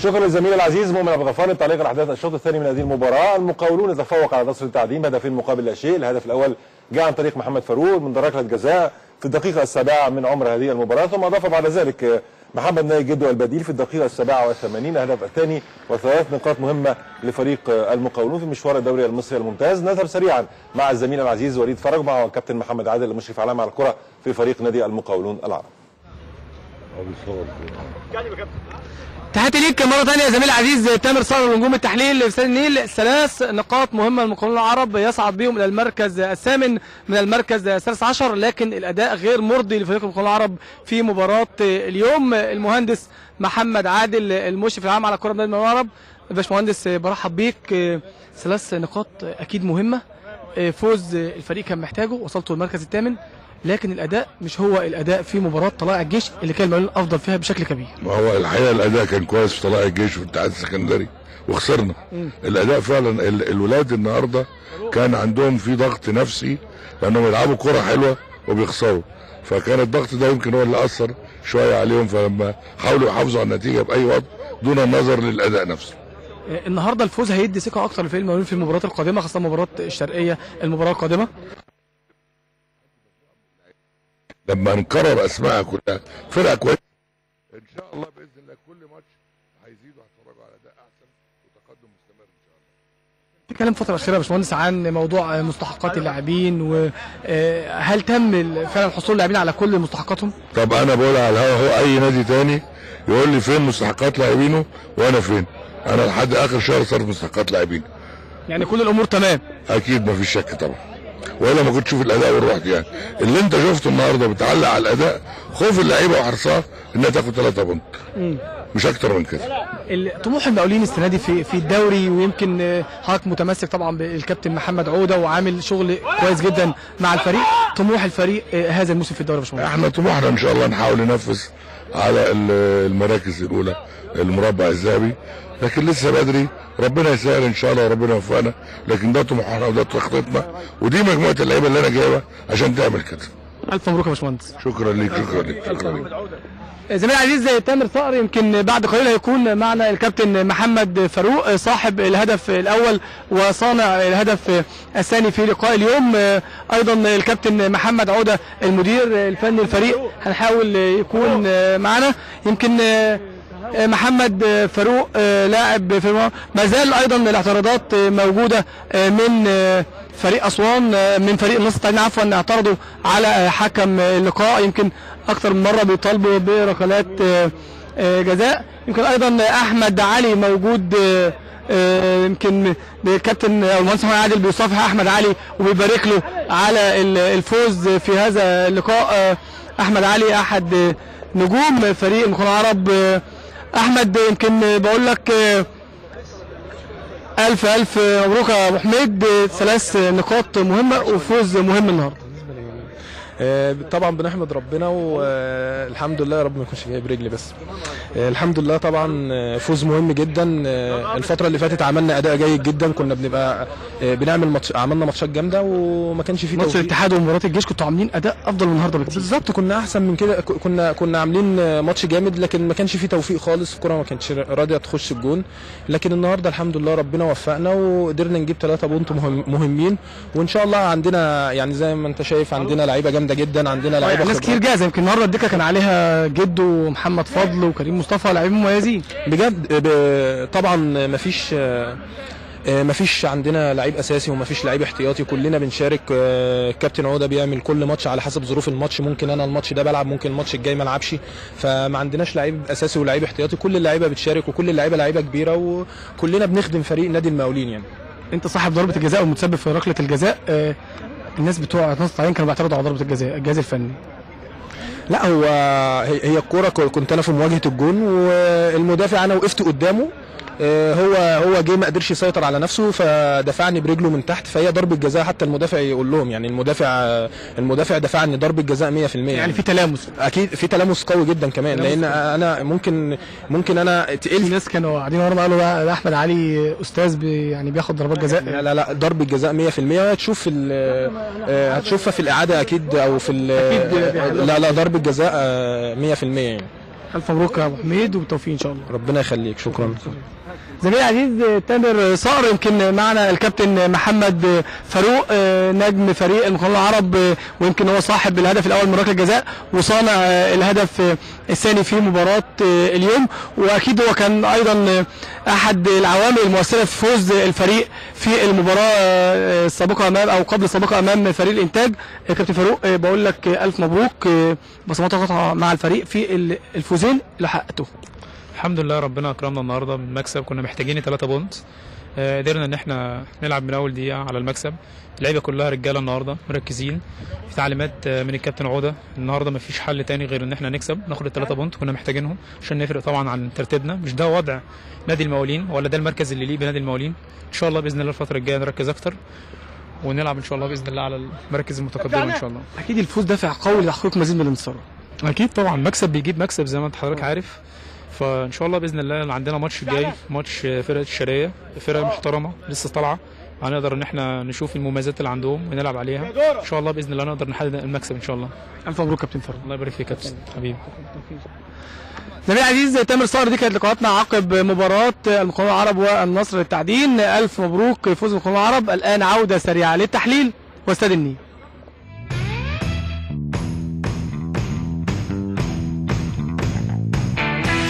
شكرا للزميل العزيز مؤمن عبد الغفار للتعليق على احداث الشوط الثاني من هذه المباراة. المقاولون يتفوق على نصر التعدين هدفين مقابل لا شيء. الهدف الاول جاء عن طريق محمد فاروق من ركلة جزاء في الدقيقة 7 من عمر هذه المباراة، ثم اضاف بعد ذلك محمد ناجي جدو البديل في الدقيقة 87 الهدف الثاني، وثلاث نقاط مهمة لفريق المقاولون في مشوار الدوري المصري الممتاز. نذهب سريعا مع الزميل العزيز وليد فرج مع الكابتن محمد عادل المشرف على الكره في فريق نادي المقاولون العرب. تحياتي ليك مرة ثانية يا زميل عزيز تامر صقر ونجوم التحليل في استاد النيل. 3 نقاط مهمة للمقاولون العرب يصعد بهم الى المركز الثامن من المركز 13، لكن الاداء غير مرضي لفريق المقاولون العرب في مباراة اليوم. المهندس محمد عادل المشرف العام على كره نادي المقاولون العرب، باشمهندس برحب بيك. 3 نقاط اكيد مهمة، فوز الفريق كان محتاجه، وصلتوا للمركز الثامن، لكن الاداء مش هو الاداء في مباراة طلائع الجيش اللي كان المقاولون افضل فيها بشكل كبير. ما هو الحقيقة الاداء كان كويس في طلائع الجيش وفي الاتحاد السكندري وخسرنا. الاداء فعلا الولاد النهارده كان عندهم في ضغط نفسي لانهم يلعبوا كره حلوة وبيخسروا، فكان الضغط ده يمكن هو اللي اثر شوية عليهم، فلما حاولوا يحافظوا على النتيجة باي وضع دون النظر للاداء نفسه. النهارده الفوز هيدي ثقة اكتر لفريق المقاولون في المباريات القادمة، خاصة مباراة الشرقية المباراة القادمة. لما نكرر اسمائها كلها فرقه كويسة ان شاء الله باذن الله كل ماتش هيزيدوا هيتفرجوا على اداء احسن وتقدم مستمر ان شاء الله. في كلام الفترة الاخيرة يا باشمهندس عن موضوع مستحقات اللاعبين، وهل تم فعلا حصول اللاعبين على كل مستحقاتهم؟ طب انا بقول على الهوا، هو اي نادي تاني يقول لي فين مستحقات لاعبينه وانا فين؟ انا لحد اخر شهر صرف مستحقات لاعبين. يعني كل الامور تمام؟ اكيد ما فيش شك طبعا، والا ما كنت تشوف الاداء والروح دي. يعني اللي انت شفته النهارده بتعلق على الاداء، خوف اللعيبة وحرصها انها تاخد 3 بونت مش اكتر من كده. طموح المقاولين السنة دي في الدوري، ويمكن حضرتك متمسك طبعا بالكابتن محمد عوده وعامل شغل كويس جدا مع الفريق، طموح الفريق هذا الموسم في الدوري يا باشمهندس؟ احنا طموحنا ان شاء الله نحاول ننفذ على المراكز الاولى المربع الذهبي، لكن لسه بدري، ربنا يسهل ان شاء الله وربنا يوفقنا، لكن ده طموحنا وده تخطيطنا ودي مجموعة اللعيبة اللي انا جايبها عشان تعمل كده. الف مبروك يا باشمهندس. شكرا ليك، شكرا ليك، شكرا ليك. زميلي العزيز تامر صقر، يمكن بعد قليل هيكون معنا الكابتن محمد فاروق صاحب الهدف الاول وصانع الهدف الثاني في لقاء اليوم. ايضا الكابتن محمد عوده المدير الفني الفريق هنحاول يكون معنا. يمكن محمد فاروق لاعب في، ما زال ايضا الاعتراضات موجودة من فريق اسوان، من فريق النصر التعدين عفوا، اعترضوا على حكم اللقاء يمكن اكثر من مرة بيطالبوا بركلات جزاء. يمكن ايضا احمد علي موجود، يمكن الكابتن او المهندس محمد عادل بيصافح احمد علي وبيبارك له على الفوز في هذا اللقاء. احمد علي احد نجوم فريق المقاولون العرب. احمد يمكن بقول لك الف الف مبروك يا ابو حميد، 3 نقاط مهمة وفوز مهم النهارده. طبعا بنحمد ربنا والحمد لله، يا رب ما يكونش جايب رجلي بس. الحمد لله طبعا فوز مهم جدا. الفترة اللي فاتت عملنا اداء جيد جدا، كنا بنبقى بنعمل ماتش، عملنا ماتشات جامدة وما كانش فيه ماتش الاتحاد ومباراة الجيش كنتوا عاملين اداء افضل من النهارده بكتير. بالظبط، كنا احسن من كده، كنا عاملين ماتش جامد، لكن ما كانش فيه توفيق خالص، الكره ما كانتش راضية تخش الجون. لكن النهارده الحمد لله ربنا وفقنا وقدرنا نجيب 3 بونت مهمين، وان شاء الله عندنا يعني زي ما انت شايف عندنا لعيبة جامدة جدا، عندنا لعيبة ناس كتير جاهزة. يمكن النهارده الدكة كان عليها جدو ومحمد فضل وكريم مصطفى، لاعبين مميزين بجد. طبعا مفيش عندنا لعيب اساسي ومفيش لعيب احتياطي، كلنا بنشارك. الكابتن عوده بيعمل كل ماتش على حسب ظروف الماتش، ممكن انا الماتش ده بلعب، ممكن الماتش الجاي ما العبش، فما عندناش لعيب اساسي ولعيب احتياطي، كل اللعيبة بتشارك وكل اللعيبة لعيبة كبيرة، وكلنا بنخدم فريق نادي المقاولين. يعني انت صاحب ضربه الجزاء ومتسبب في ركلة الجزاء، الناس بتوع نصر التعدين كانوا بيعترضوا على ضربه الجزاء، الجهاز الفني. لا هو هي الكورة كنت انا في مواجهة الجون والمدافع انا وقفت قدامه، هو جه ما قدرش يسيطر على نفسه فدفعني برجله من تحت، فهي ضربه جزاء. حتى المدافع يقول لهم يعني المدافع دفعني ضربه جزاء 100%. يعني في تلامس، اكيد في تلامس قوي جدا كمان، لان انا ممكن انا تقلت. في ناس كانوا قاعدين ورا قالوا ده احمد علي استاذ يعني بياخد ضربات جزاء. لا لا لا، ضربه جزاء 100%. هتشوف هتشوفها في الاعادة اكيد، او في لا لا، ضربه جزاء 100% يعني. الف مبروك يا ابو حميد وبالتوفيق ان شاء الله. ربنا يخليك، شكرا. زميلي العزيز تامر صقر، يمكن معنا الكابتن محمد فاروق نجم فريق المقاولون العرب، ويمكن هو صاحب الهدف الاول من ركلة الجزاء وصانع الهدف الثاني في مباراة اليوم، واكيد هو كان ايضا احد العوامل المؤثرة في فوز الفريق في المباراة السابقة امام او قبل السابقة امام فريق الانتاج. كابتن فاروق بقول لك الف مبروك، بصماتك مع الفريق في الفوزين اللي حققته. الحمد لله ربنا اكرمنا النهارده بالمكسب، كنا محتاجين 3 point، قدرنا ان احنا نلعب من اول دقيقة على المكسب. اللعيبة كلها رجاله النهارده مركزين، في تعليمات من الكابتن عوده النهارده مفيش حل تاني غير ان احنا نكسب ناخد ال3 point، كنا محتاجينهم عشان نفرق طبعا عن ترتيبنا. مش ده وضع نادي المقاولين ولا ده المركز اللي ليه بنادي المقاولين. ان شاء الله باذن الله الفترة الجاية نركز اكتر ونلعب ان شاء الله باذن الله على المراكز المتقدمة ان شاء الله. اكيد الفوز دافع قوي لتحقيق مزيد من الانتصارات. اكيد طبعا، مكسب بيجيب مكسب زي ما انت حضرتك عارف. فان شاء الله باذن الله عندنا ماتش جاي، ماتش فرقه الشرقية، فرقه محترمه لسه طالعه، هنقدر ان احنا نشوف المميزات اللي عندهم ونلعب عليها ان شاء الله باذن الله، نقدر نحقق المكسب ان شاء الله. الف مبروك كابتن فاروق. الله يبارك فيك كابتن حبيبي. زميلي العزيز تامر صقر، دي كانت لقاءاتنا عقب مباراة المقاولون العرب والنصر للتعدين. الف مبروك فوز المقاولون العرب. الان عوده سريعة للتحليل واستاد النيل.